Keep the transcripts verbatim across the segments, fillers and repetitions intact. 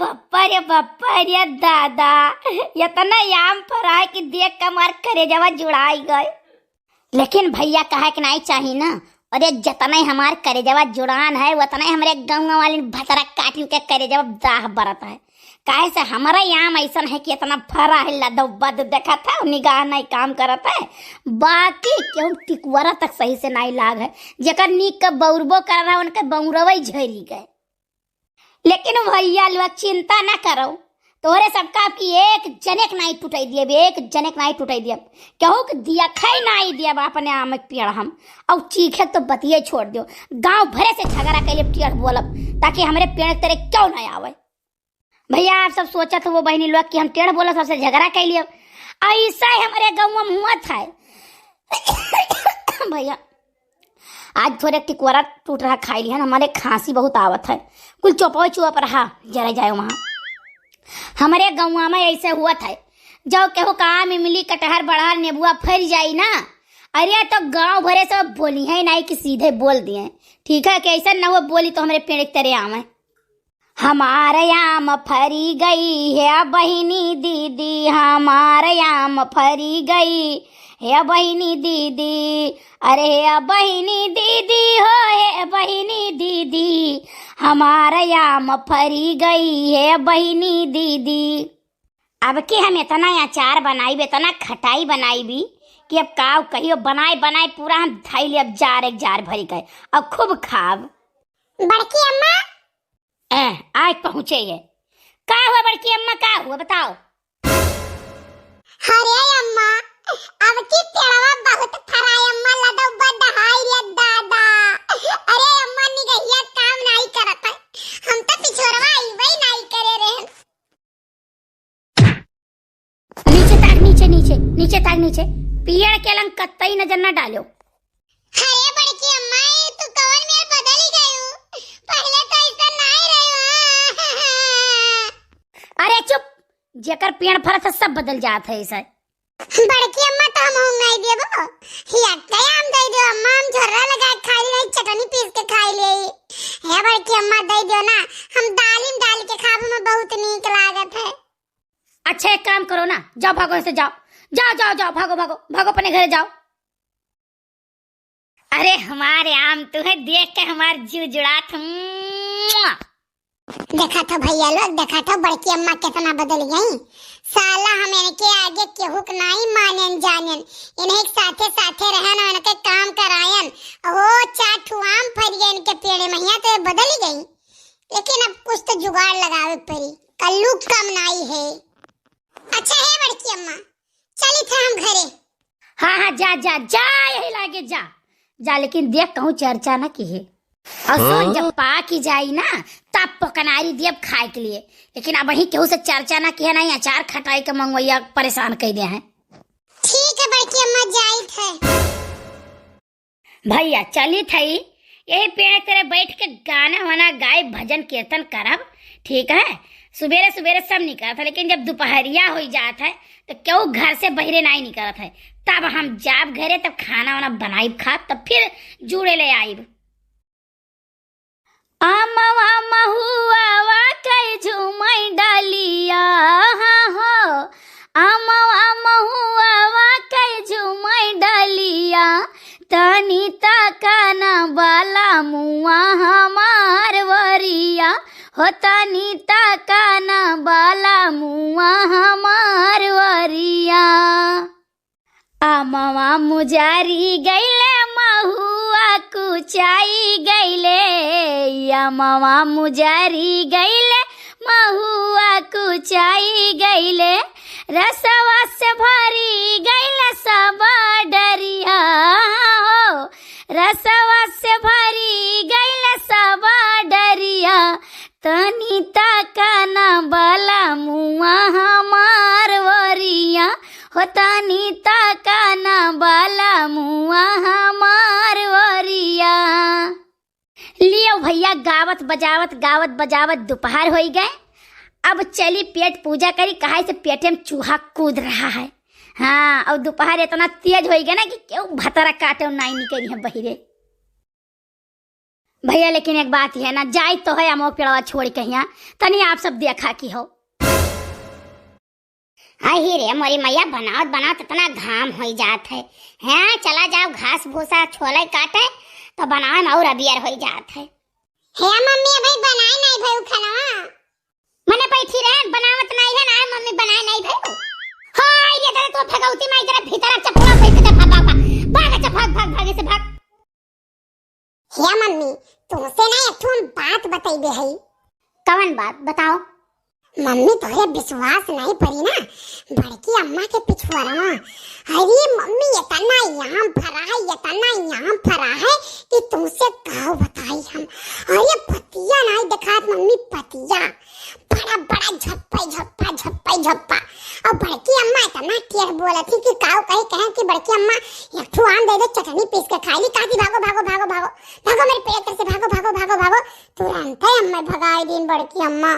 बप्पा रे बप्पा रे दादा, इतना आम फरा है कि देख के हमार करेजवा जुड़ाई गए। लेकिन भइया, कहे के नाई चाही ना, अरे जतने हमार करेजवा जुड़ान है, उतने हमरे गाँव वाली भतरा काटिन के करेजवा दाह बरत है। काहे से हमारा आम ऐसन है कि इतना फरा है, लदो बद देखत है, निगाह नहीं काम करत है। बाकी केहू टिकुआरा तक सही से नहीं लाग है। जेकर नीक के बौरबो कर रहा, उनके बौरवे झरी गए। लेकिन भइया लोग चिंता ना करो, तोहरे सबका की एक जने के नाई टूटाई दियब, एक जने के नाई टूटाई दियब, केहू के दिया खाई नाई दियब अपने आम के पेड़ हम। और चीखे तो बतिये छोड़ दियो, गांव भरे से झगड़ा कैले टेढ़ बोलब, ताकि हमरे पेड़ के तरे केहू ना आवे। भइया, आप सब सोचत हो वो बहिनी लोग कि हम टेढ़ बोलब, सबसे झगड़ा कैलिए, ऐसा ही हमरे गाँव में हुआ था। भइया, आज थोरे टिकोरा टूट रहा, खाई लिहन, हमारे खांसी बहुत आवत है, कुल चोपवे चुअप रहा, जरा जाए वहाँ। हमरे गौवा में ऐसे हुआ था, जो केहू का आम, इमली, कटहर, बड़हर, नेबुआ फर जाई ना, अरे तो गाँव भरे सब बोली है नहीं कि सीधे बोल दिए, ठीक है, कि ऐसा ना वो बोली तो हमरे पेड़ के तरे आवे। हमार आम फरी गई है बहिनी दीदी, हमार आम फरी गई है बहिनी दीदी, अरे हे बहिनी दीदी हो, हे बहिनी दीदी, हमार आम फरी गई है बहिनी दीदी। अब के हम इतना अचार बनाई, इतना खटाई बनाई भी कि अब का कहियो, बनाए बनाए पूरा हम धई ले अब जार एक जार भरी गए, अब खूब खाब। बड़की अम्मा, ए, आए पहुँचे ये। का हुआ बड़की अम्मा, का हुआ बताओ? अरे अम्मा, अब की पेड़वा बहुत फराए अम्मा, लदौ बद हाय रे दादा। अरे अम्मा, निगहिया काम नाई करत है, हम तो पिछोरवा अइबे नाई करे रहन। नीचे ताक, नीचे, नीचे, नीचे ताक, नीचे। पेड़ के लंग कतई नजर न डालो। अरे बड़की अम्मा, ये तू कवन मेर बदल गयू? पहले तो ऐसा नाई रहे। अरे चुप, जेकर पेड़ फरत है सब बदल जात है ऐसा। बड़की अम्मा, तो हम हूँ नाई देबो। हिया के आम दे दो अम्मा, हम झोर्रा लगा के खाई ले, चटनी पीस के खाई ले। हे बड़की अम्मा, दे दो ना, हम दालिम डाल के खाबे में बहुत नीक लागत है। अच्छा, एक काम करो ना, जाओ, भागो यहाँ से, जाओ, जाओ, जाओ, जाओ, भागो, भागो, भागो, अपने घरे जाओ। अरे, हमारे आम तुम्हें देख के हमार जीव जुड़ात, मुआ। देखा था भइया लोग, देखा था बड़की अम्मा कितना बदल गई। साला हम इनके आगे केहू के नाई मानेन जानेन, इन्हें साथे साथे रहन और इनके काम करायन। ओ, चार ठू आम फर गए इनके पेड़े में, हिया तो ये बदल गई। लेकिन अब कुछ तो जुगाड़ लगावे पड़ी, कल्लू कम नाई है। अच्छा हे बड़की अम्मा, चली थे हम घरे। हाँ, हाँ, जा, जा, जा, यही लागे जा, जा, लेकिन देख कहूँ चर्चा न किहे। और सुन, हाँ? जब पाकी जाई ना, तब पकनारी दियब खाए के लिए, लेकिन अब वही केहू से चर्चा न किहे, नहीं अचार खटाई के मंगवैया परेशान कर दे हैं। ठीक है बड़की अम्मा, जाई थे। भइया, चलित हई, यही पेड़ तरे बैठ के गाना वाना गाइब, भजन कीर्तन करब, ठीक है? सुबेरे सुबेरे सब निकलत है, लेकिन जब दुपहरिया होइ जात है, तो केहू घर से बहिरे नाई निकलत है। तब हम जाब घरे, तब खाना वाना बनाइब, खाब, तब फिर जुड़े ले आइब। अमवा महुआवा के झूमई डलिया, हाँ हो, अमवा महुआवा के झूमई डलिया, तनी तका न बलमुआ हमार वरिया, हो तनी तका न बलमुआ हमार वरिया। अमवा मुजारी गइले, महुआ कुचाई गइले, अमवा मुजारी गइले, महुआ कुचाई गइले, रसवा से भरी गइले सब डरिया हो, रसवा से भरी गइले सब डरिया, तनी तका न बलमुआ हमार वरिया, हो तनी तका न बलमुआ हमार वरिया। लियो भइया, गावत बजावत, गावत बजावत दोपहर होइ गए। अब चली पेट पूजा करी, काहे से पेटे में चूहा कूद रहा है। हाँ, और दोपहर इतना तेज होइ गए ना कि केहू भतरा काटे नाई निकरी है बहिरे। भइया, लेकिन एक बात है ना, जाई तो है अमो पेड़वा छोड़ के हियाँ, तनी आप सब देखा की हो। आई रे मोरी मैया, बनावत बनावत इतना घाम होई जात है। हैं, चला जाओ घास भूसा छोले काटे, तो बनावे में और अबियर होई जात है। हे मम्मी, अबे बनाए नाई भइउ खाना। मने बैठी रहे, बनावत नाई है ना, मम्मी बनाए नाई भइउ। हाय, ये तेरे तो भगवती माई तेरे भीतर अब चपला फेंक दे, भाग, भाग, भाग, भाग, अच्छा, भाग, भाग, भाग, इसे भाग। हे मम्मी, तुमसे ना एक ठो हम बात बतइबे हई। कवन बात बताओ? मम्मी, तोहरे विश्वास नाई पड़ी ना, बड़की अम्मा के पिछुआरवा। अरे मम्मी, इतना आम फरा है, इतना आम फरा है कि तुमसे का बताई हम। अरे पतिया नाई देखात मम्मी, पतिया बड़ा बड़ा झप्पा झप्पा झप्पा झप्पा। और बड़की अम्मा इतना टेढ़ बोलत ही कि काऊ कही, कहे कि बड़की अम्मा एक ठो आम दे दे, चटनी पीस के खाई ली। कहती, "भागो, भागो, भागो, भागो, भागो मेरे पेट से, भागो, भागो, भागो, भागो।" तुरंत है अम्मा भगाई दीन बड़की अम्मा।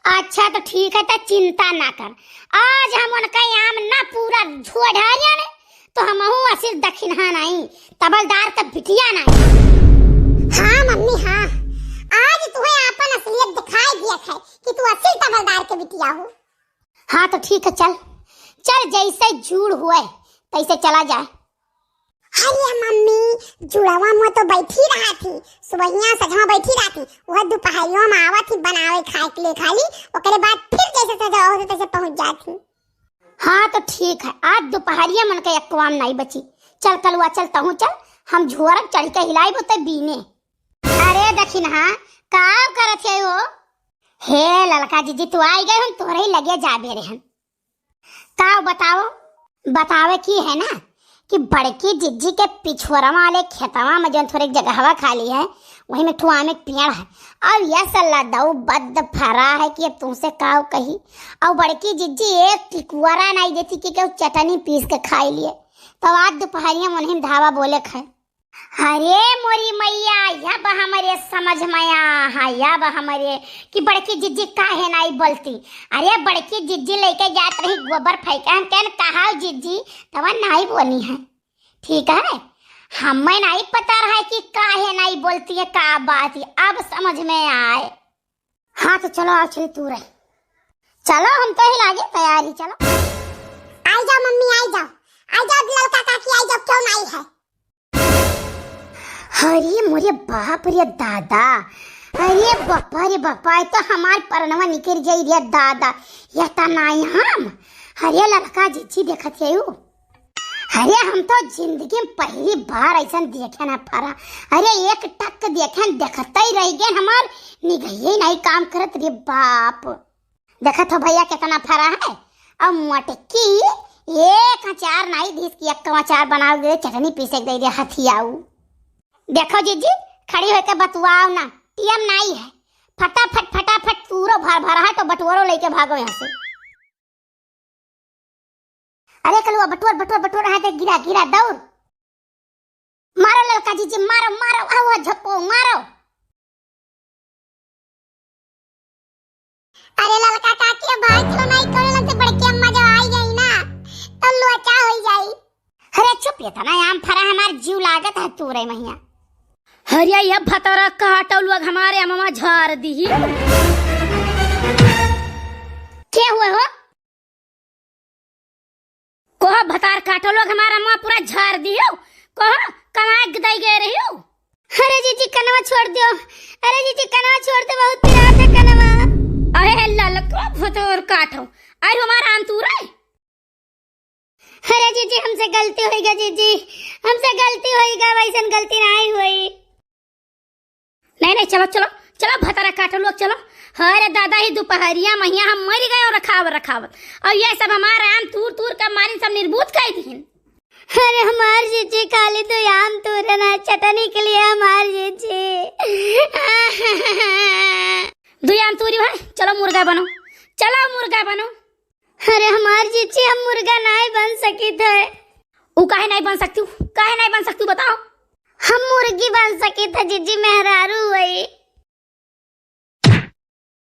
अच्छा तो ठीक है, तो चिंता ना कर, आज हम उनका आम ना पूरा झोड़ा जाने, तो हमहू असिल दखिनहा नाई, तबलदार का बिटिया नाई। हाँ मम्मी, हाँ, आज तुहे आपन असलियत दिखाई दिया है कि तू असिल तबलदार के बिटिया हो। हाँ तो ठीक है, चल चल, जैसे जूड़ हुए तैसे चला जाए। अरे मम्मी, जुड़वा में तो बैठी रहा थी, सुबहिया सजवा बैठी रहा थी, वह दोपहरियों में आवा थी बनावे खाए के लिए खाली, ओकरे बाद फिर जैसे सजवा होते तैसे पहुँच जाती। हाँ तो ठीक है, आज दोपहरिया मन के एक काम नाई बची। चल कलुआ, चल तहूँ चल, हम झोरक चढ़ के हिलाइबो ते बीने। अरे दखिनहा, का करत है हो? हे ललका जिज्जी, तू आई गए, हम तोहरे ही लगे जाबे रहन। का बताओ? बतावे की है ना कि बड़की जिज्जी के पिछोरवा वाले खेतवा में जौन थोड़े जगहवा खाली है, वही में ठुआ में पेड़ है। अब यह सल्ला दऊ बद फरा है कि अब तुमसे काव कही। और बड़की जिज्जी एक टिकुआरा नाई देती कि केहू चटनी पीस के खाई लिए। तो आज दोपहरिया में उन्हीं धावा बोले खाए। अरे मोरी मैया, अब हमरे समझ में आ है, अब हमरे कि बड़की जिज्जी काहे नाई बोलती। अरे बड़की जिज्जी लेके जात रही गोबर फेंके, हम कहन कहा जिज्जी, तब नाई बोली है। ठीक है, हमें नाई पता रहा है कि काहे नाई बोलती है, का बात है, अब समझ में आए। हाँ तो चलो, आओ चली तू रही। चलो, हम तो ही लागे तैयारी, चलो। आई जाओ मम्मी, आई जाओ, आई जाओ ललका काकी, आई जाओ, क्यों नाई है? अरे मोरे बाप रे दादा, अरे बापा रे बापा, ये तो हमार परनवा निकल जाई रे दादा, ये तना हम। अरे ललका जिज्जी देखत है यू। अरे हम तो जिंदगी में पहली बार ऐसन देखे ना फरा। अरे एक टक देखे न देखते ही रह गए, हमार निगहिए नहीं काम करत रे बाप। देखत हो भैया कितना फरा है, और मोटकी एक अचार नाई धीस की एक अचार बनाओ दे, चटनी पीसे के दे दे हथियाऊ। देखो जीजी, खड़ी होके बतुआओ ना, टीएम नाई है, फटाफट फटाफट पूरो भर भरा है तो बटोरो लेके भागो यहाँ से। अरे कलुआ बटोर बटोर बटोर, यहाँ देख गिरा गिरा दौड़। मारो ललका जीजी, मारो, मारो, आओ, आओ, झप्पो, मारो। अरे ललका काकी, अब भाई चलो नहीं, कौन लगते बड़की अम्मा जब आई गई ना, तो लोचा होई जाई। अरे चुप, ये तना आम फरा, हमार जीव लागत है तू रे मैया। अरे ये भतरा काटो लोग हमारे अम्मा झार दी। के हुए हो? कोह भतार काटो लोग हमारा मुँह पूरा झार दियो। कोह कमाए गदाई गए रहियो। अरे जीजी कनवा छोड़ दियो। अरे जीजी कनवा छोड़ दे, बहुत पिरात है कनवा। अरे ललको भतोर काटो। अरे हमारा आम तू रे। अरे जीजी हमसे गलती होई गा जीजी। हमसे गलती होई गा, वैसन गलती नहीं हुई। नहीं, नहीं, चलो, चलो, चलो, भतारा काटो लोग, चलो। अरे दादा, ही दोपहरिया महिया हम मर गए और रखावत, रखावत। और ये सब हमारा आम तूर, तूर के मारिन सब निर्बूत कर दीन। अरे हमार जीजी खाली दो आम तूरे ना, चटनी के लिए हमार जीजी। दो आम तूरी है, चलो मुर्गा बनो, चलो मुर्गा बनो। अरे हमार जीजी, हम मुर्गा नाय बन सकित है। उ काहे नाय बन सकती हूँ? काहे नाय बन सकती हूँ, बताओ? हम मुर्गी बन सकित है जीजी, मेहरारू हुई।